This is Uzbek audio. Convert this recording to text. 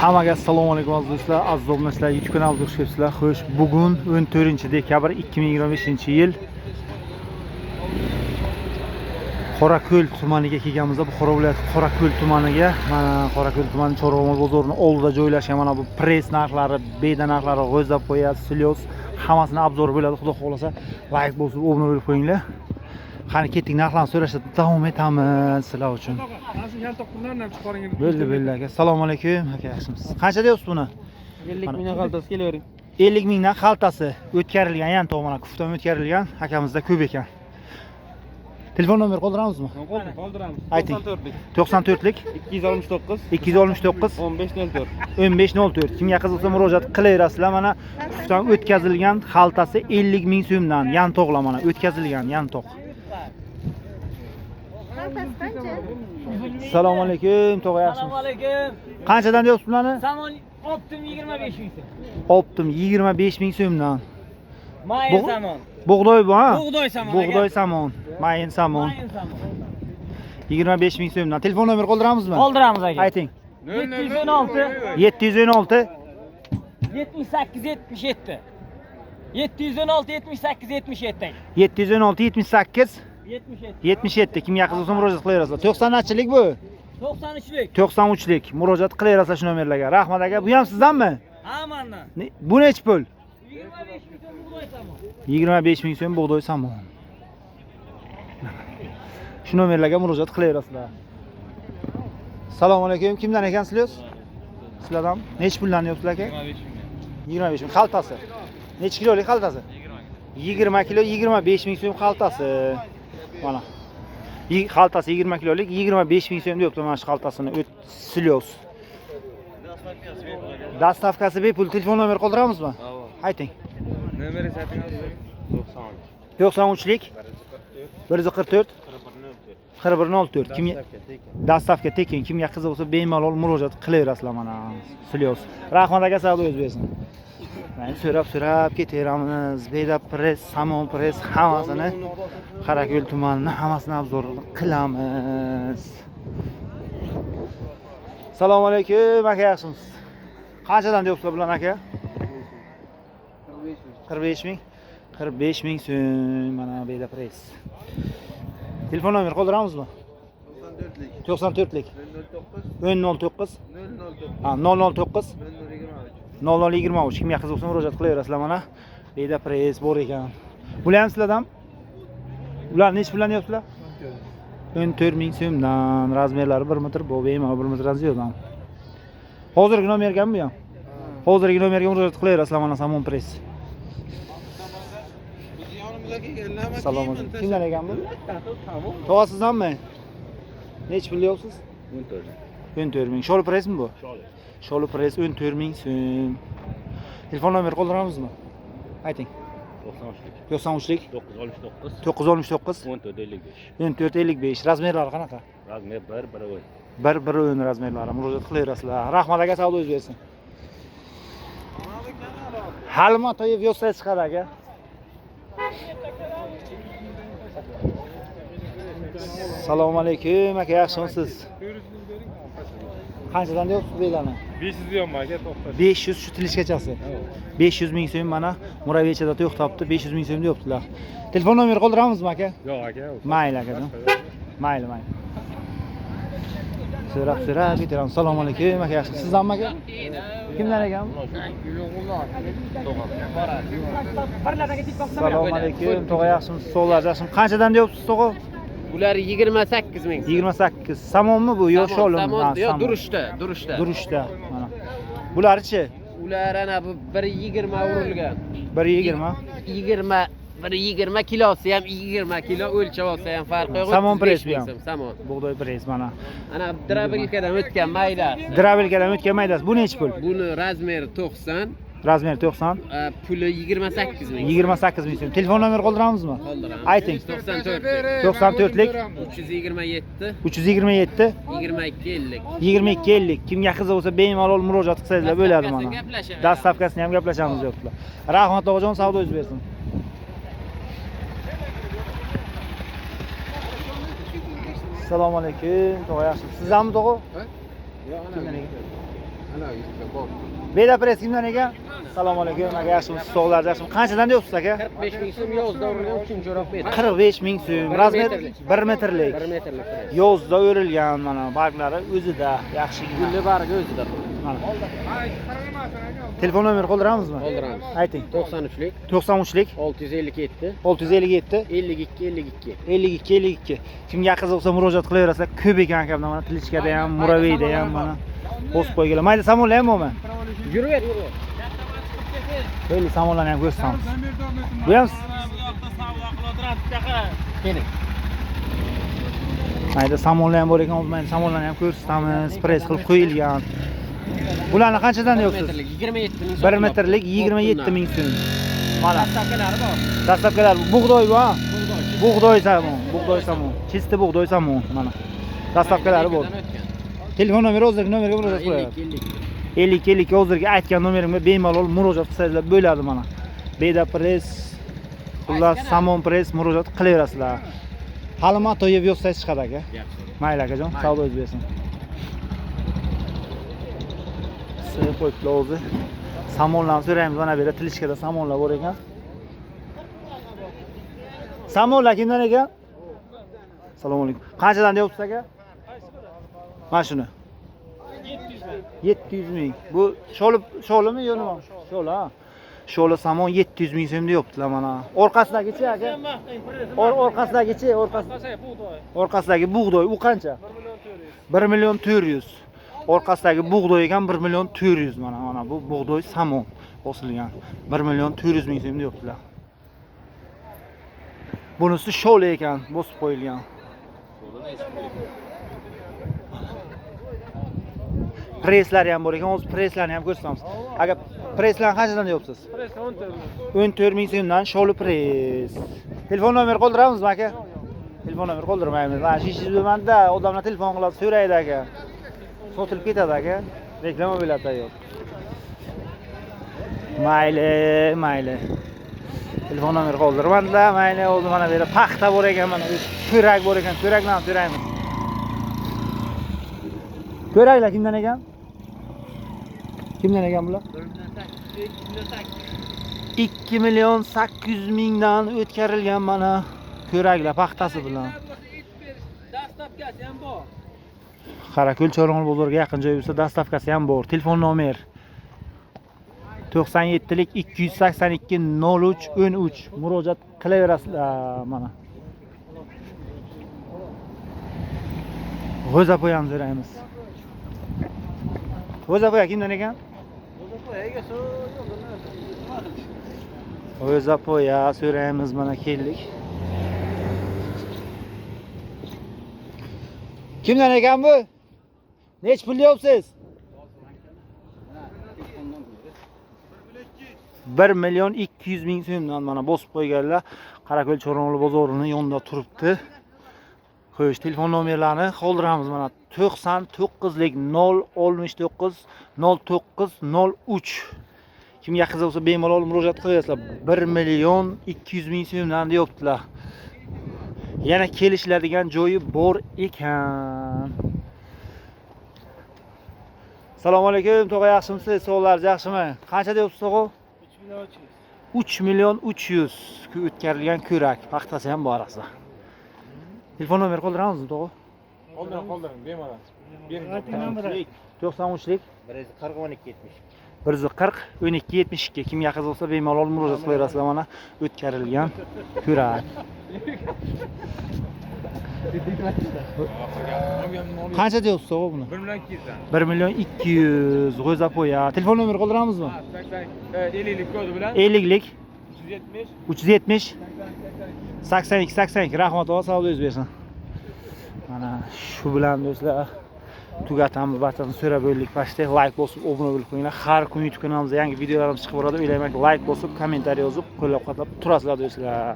Hammaga assalomu alaykum aziz do'stlar, aziz obunachilar, YouTube kanalimizga xush kelibsizlar. Xo'sh, bugun 14 dekabr 2025-yil Qorako'l tumaniga kelganmiz. Buxoro viloyati Qorako'l tumaniga. Mana Qorako'l tumani Chorvoq bozorining oldida joylashgan mana bu press narxlari, beda narxlari, g'o'zapoya, slyoz hammasini obzor bo'ladi. Xudo xohlasa, like bosib, obuna bo'lib qo'yinglar. Qani ketdik, narxlarni so'rashda davom etamiz sizlar uchun. Bo'ldi, bo'ldi aka. Assalomu alaykum aka, yaxshimisiz? Qancha deyapsiz buni? 50 mingdan xaltasi kelavering. 50 mingdan xaltasi o'tkarilgan, ya'ni mana kuftan o'tkarilgan akamizda ko'p ekan. Telefon nomer qoldiramizmi? Qoldiramiz. Ayting. 94lik 94lik 269 269 1504. 1504. Kimga qiziqsa murojaat qilaverasizlar. Mana kuftan o'tkazilgan xaltasi 50 ming so'mdan. Yantoqlar mana o'tkazilgan yantoq. Xaltasi qancha? Assalomu alaykum, tog'a, yaxshimisiz? Assalomu alaykum. Qanchadan deyapsiz bularni? Samon optim 25 ming so'm. Optim 25 ming so'mdan. Mayin samon. Bug'doy bu ha? Bug'doy samon. Bug'doy aka. samon, mayin samon. Mayin samon. 25 ming so'mdan. Telefon nomer qoldiramizmi? Qoldiramiz aka. Ayting. 716 716 78 77. 716 78 77. 716 78 77. 77. Kimga qiziqsa murojaat qilaverasizlar. 90 nechilik bu? 93lik. 93lik. Murojaat qilaverasizlar shu nomerlarga. Rahmat aka. Bu ham sizdanmi? Ha, mandan. Bu nechi pul? 25 ming so'm bug'doy samon. 25 ming so'm bug'doy samon. Shu nomerlarga murojaat qilaverasizlar. Assalomu alaykum. Kimdan ekansizlar? Sizlardan. Nechi puldan deyapsizlar aka? 25 ming. 25 ming xaltasi. Nechi kilolik xaltasi? 20 kilo 25 ming so'm xaltasi. Mana. Xaltasi 20 kilolik 25 ming so'm deyapti mana shu xaltasini. O't slyoz. Dastavkasi bepul. Telefon nomer qoldiramizmi? Ayting. Nomeri ayting. 93lik 144 4104. Kimga dastavka tekin. Kimga qiziq bo'lsa bemalol murojaat qilaverasizlar mana slyoz. Rahmat aka, savdo o'z bersin. Mana so'rab-so'rab ketaveramiz. Beda press, samon press hammasini Qorako'l tumanini hammasini obzor qilamiz. Assalomu alaykum aka, yaxshimisiz? Qanchadan deyapsizlar bularni aka? 45 ming. 45 ming so'm mana beda press. Telefon nomer qoldiramizmi? 94lik 1009 ha 009 0023. Kimga qiziq bo'lsa murojaat qilaverasizlar mana. Beda press bor ekan. Bular ham sizlardan? Ular nechi puldan deyapsizlar? 14 ming so'mdan. Razmerlari 1 metr bu, bemalol 1 metrdan ziyodam. Hozirgi nomergami bu ham? Hozirgi nomerga murojaat qilaverasizlar mana Samon press. Assalomu alaykum. Kimdan ekan bu? Tog'a, sizdanmi? Nechi pul deyapsiz? 14. 14 ming. Sholi pressmi bu? Sholi press 14 ming so'm. Telefon nomer qoldiramizmi? Ayting. 93lik 93lik 969 969 14 55. 14 55. Razmerlari qanaqa? Razmer 1 1 o'y. 1 1 o'yin razmerlari. Murojaat qilaverasizlar. Rahmat aka, savdo o'zi bersin. Halima Toyev yozsa chiqadi aka. Assalomu alaykum aka, yaxshimisiz? Qanchadan deyapsiz bedani? 500 deyapman aka, to'xtash. 500 shu tilishkachasi. 500 ming so'm mana Muravechada to'xtabdi, 500 ming so'm deyaptilar. Telefon nomeri qoldiramizmi aka? Yo'q aka. Mayli akajon. Mayli, mayli. So'rab so'rab ketaveramiz. Assalomu alaykum aka, yaxshi. Sizdanmi aka? Kimdan ekan? Assalomu alaykum, tog'a, yaxshimisiz? Sog'lar yaxshimi? Qanchadan deyapsiz tog'a? Ular 28 ming. 28. Samonmi bu yo sholimi? Samon, Ha, yo'q, samon. durishda, durishda. Durishda mana. Bularchi? Ular ana bu 1.20 urilgan. 1.20. 20 1.20 kilosi ham 20 kilo o'lchab olsa ham farqi yo'q. Samon 35 press bu ming ham. so'm, Samon. Bug'doy press mana. Ana drabilkadan o'tgan maydasi. Drabilkadan o'tgan maydasi. Bu nechi pul? Buni razmeri 90, Razmeri 90. puli 28 ming. 28 ming so'm. Telefon nomer qoldiramizmi? Qoldiramiz. Ayting. 94 94lik 327 327 22 50. 22 50. Kimga qiziq bo'lsa bemalol murojaat qilsangizlar bo'ladi mana. Dastavkasini gaplashamiz. Dastavkasini ham gaplashamiz deyaptilar. Rahmat tog'ajon, savdo yuz bersin. Assalomu alaykum, tog'a, yaxshimisiz? Sizdanmi tog'a? Kimdan ekan? Beda press kimdan ekan? Assalomu alaykum aka, yaxshimisiz? Sog'lar yaxshimi? Qanchadan deyapsiz aka? 45 ming so'm yozda urilgan 3-roq bet. 45 ming so'm. Razmer 1 metrlik. 1 metrlik. Yozda o'rilgan mana barglari o'zida yaxshigina. Gulli bargi o'zida. Mana. Telefon nomeri qoldiramizmi? Qoldiramiz. Ayting. 93lik 93lik 657 657 52 52. 52 52. Kimga qiziqsa murojaat qilaverasizlar. Ko'p ekan akamdan mana Tilichkada ham, Muraviyda ham mana post qo'yganlar. Mayli samonlar ham bormi? Yuraver, yuraver. Böyle samonlarni ham ko'rsatamiz. Bu ham Keling. mayda samonlar ham bor ekan, hozir mayda samonlarni ham ko'rsatamiz. Press qilib qo'yilgan. Bularni qanchadan deyapsiz? Metrlik 27 ming. 1 metrlik 27 ming so'm. Mana Dastlabkilari bor. dastlabkilar bug'doy bu ha? Bug'doy samon, bug'doy samon. Чисто bug'doy samon mana. Dastlabkilari bor. Telefon nomeri hozirgi nomerga murojaat qilaveradi. 52 52 52 hozirgi aytgan nomerimga bemalol murojaat qilsangizlar bo'ladi mana. Beda press, xullas samon press murojaat qilaverasizlar. Hali matoyev yozsangiz chiqadi aka. Yaxshi. Mayli akajon, savdo o'zi bersin. Sirib qo'yibdilar o'zi. Samonlarni so'raymiz, mana bu yerda Tilichkada samonlar bor ekan. Samonlar kimdan ekan? Assalomu alaykum. Qanchadan deyapsiz aka? Mana shuni. 700 ming. Bu sholi sholimi yo nima? Sholi ha. Sholi samon 700 ming so'm deyaptilar mana. Orqasidagichi aka? Orqasidagichi, orqasidagi bug'doy u qancha? 1 million 400. Orqasidagi bug'doy ekan 1 million 400 mana mana bu bug'doy samon osilgan. 1 million 400 ming so'm deyaptilar. Bunisi sholi ekan, bosib qo'yilgan. Presslari ham bor ekan, hozir presslarni ham ko'rsatamiz. Aka, presslarni qanchadan deyapsiz? Press 14. 14 ming so'mdan sholi press. Telefon nomeri qoldiramizmi aka? Telefon nomeri qoldirmaymiz. Mana shu ishingiz bo'lmanda odamlar telefon qiladi, so'raydi aka. Sotilib ketadi aka. Reklama bo'ladi tayyor. Mayli, mayli. Telefon nomeri qoldirmadilar. Mayli, o'zi mana bu yerda paxta bor ekan, mana ko'rak bor ekan, ko'raklarni so'raymiz. Ko'raklar kimdan ekan? Kimdan ekan bular? 2 million 800 mingdan o'tkarilgan mana ko'raklar paxtasi bilan. Dastlabkasi ham bor. Qorako'l Chorig'ul bozoriga yaqin joy bo'lsa, dastavkasi ham bor. Telefon nomer 97lik 282 03 13 murojaat qilaverasizlar mana. G'o'zapoyani so'raymiz. G'o'zapoya kimdan ekan? G'o'zapoya so'raymiz mana keldik. Kimdan ekan bu? Nech pul deyapsiz? 1 million 200 ming so'mdan mana bosib qo'yganlar. Qorako'l Chorig'ul bozorining yonida turibdi. Xo'sh, telefon nomerlarini qoldiramiz mana 99lik 069 09 03. Kimga qiziq bo'lsa bemalol murojaat qilaverasizlar. 1 million 200 ming so'mdan deyaptilar. Yana kelishiladigan joyi bor ekan. Assalomu alaykum, tog'a, yaxshimisiz? Sog'laringiz yaxshimi? Qancha deyapsiz tog'a? 3 million 300 o'tkarilgan ko'rak, paxtasi ham bor orasida. Telefon nomeri qoldiramizmi tog'a? Qoldiring, qoldiring, bemalol. Bering. 93lik 140 12 70. 140 12 72. Kimga qiziq bo'lsa bemalol murojaat qilaverasizlar mana o'tkarilgan ko'rak. Qancha deyapsiz tog'a buni? 1 million 200 dan. 1 million 200 g'o'zapoya. Telefon nomeri qoldiramizmi? 80 50lik kodi bilan 50lik 370 370 82 82. Rahmat aka, savdoyingiz bersin. Mana shu bilan do'stlar tugatamiz, barchasini so'rab bo'ldik. Pastda like bosib, obuna bo'lib qo'yinglar. Har kuni YouTube kanalimizda yangi videolarimiz chiqib boradi. O'ylaymanki, like bosib, kommentariy yozib, qo'llab-quvvatlab turasizlar do'stlar.